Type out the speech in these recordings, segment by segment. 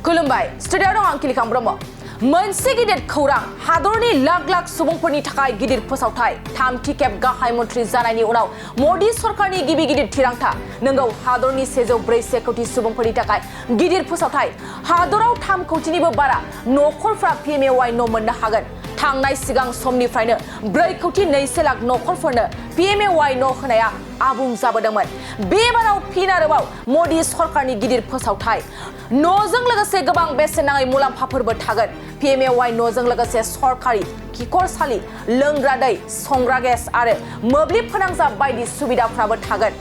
खुलुमबाय स्टुडियाव दं आं किलिखां ब्रह्म मोनसे गिदिर खौरां हादरनि लाख लाख सुबुंफोरनि थाखाय गिदिर फोसावथाय थामथि खेब गाहाय मन्थ्रि जानायनि उनाव मोदी सरकारनि गिदिर थिरांथा नंगौ हादरनि 104 कोटी सुबुंफोरनि थाखाय गिदिर फोसावथाय हादराव 3 कोटीनिबो बारा नखरफ्रा PMAY न' मोननो हागोन थांनाय सिगां समनिफ्रायनो 4 कोटी 2 लाख नखरफोरनो PMAY न' होनाया आबुं जाबोदोंमोन बेबाराव फिन आरोबाव मोदी सरकारनि गिदिर फोसावथाय न'जों लोगोसे गोबां बेसेन नाङै मुलाम्फाफोरबो थागोन PMAY न'जों लोगोसे सरकारि खिखरसालि लोंग्रा दै संग्रा गेस आरो मोब्लिब फोनांजाब बायदि सुबिदाफ्राबो थागोन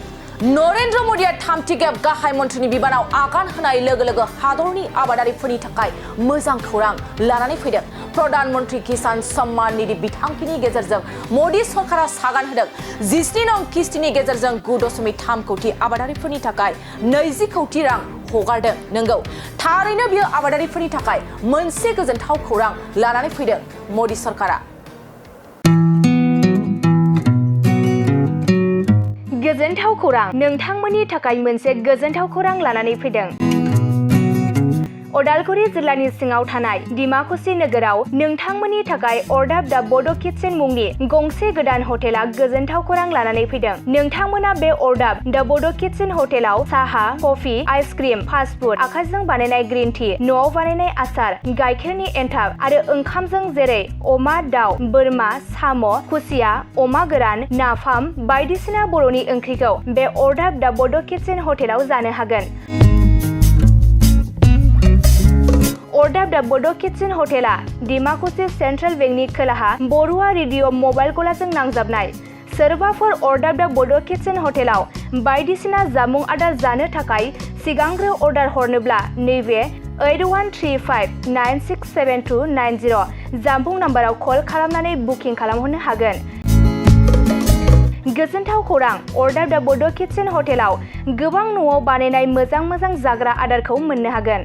नरेन्द्र मोदीआ थामथि खेब गाहाय मन्थ्रिनि बिबानाव आगान होनाय लोगो लोगो हादरनि आबादारिफोरनि थाखाय मोजां खौरां लानानै फैदों प्रधानमन्त्री किसान सम्मान निधि बिथांखिनि गेजेरजों मोदी सरकारा सागान होदों 17 नं किस्तिनि गेजेरजों 9.3 कोटी आबादारिफोरनि थाखाय 20 कोटी रां हगारदों नंगौ थारैनो बियो आबादारिफोरनि थाखाय मोनसे गोजोनथाव खौरां लानानै फैदों मोदी सरकारा गोजोनथाव खौरां नोंथांमोननि थाखाय मोनसे गोजोनथाव खौरां लानानै फैदों उदालगुरि जिल्लानि सिङाव थानाय डिमाकुसि नोगोराव नोंथांमोननि थाखाय अर्डाब दा बड' किटचेन मुंनि गंसे गोदान हटेला गोजोनथाव खौरां लानानै फैदों नोंथांमोना बे अर्डाब दा बड' किटचेन हटेलाव साहा कफि आइसक्रिम फास्ट फुड आखाइजों बानायनाय ग्रीन टी न'आव बानायनाय आसार गाइखेरनि एन्थाब आरो ओंखामजों जेरै अमा दाउ बोरमा साम' खुसिया अमा गोरान नाफाम बायदिसिना बर'नि ओंख्रिखौ बे अर्डाब दा बड' किटचेन हटेलाव जानो हागोन अर्डाब दा बड' किटचेन हटेला डिमाकुसि सेन्ट्रेल बेंकनि खोलाहा बरुवा रेडिअ मबाइल गलाजों नांजाबनाय सोरबाफोर अर्डाब दा बड' किटचेन हटेलाव बायदिसिना जामुं आदार जानो थाखाय सिगांग्रो अर्डार हरनोब्ला नैबे 8135967290 जामबुं नाम्बाराव कल खालामनानै बुकिं खालामहरनो हागोन गोजोनथाव खौरां अर्डाब दा बड' किटचेन हटेलाव गोबां न'आव बानायनाय मोजां जाग्रा आदारखौ मोननो हागोन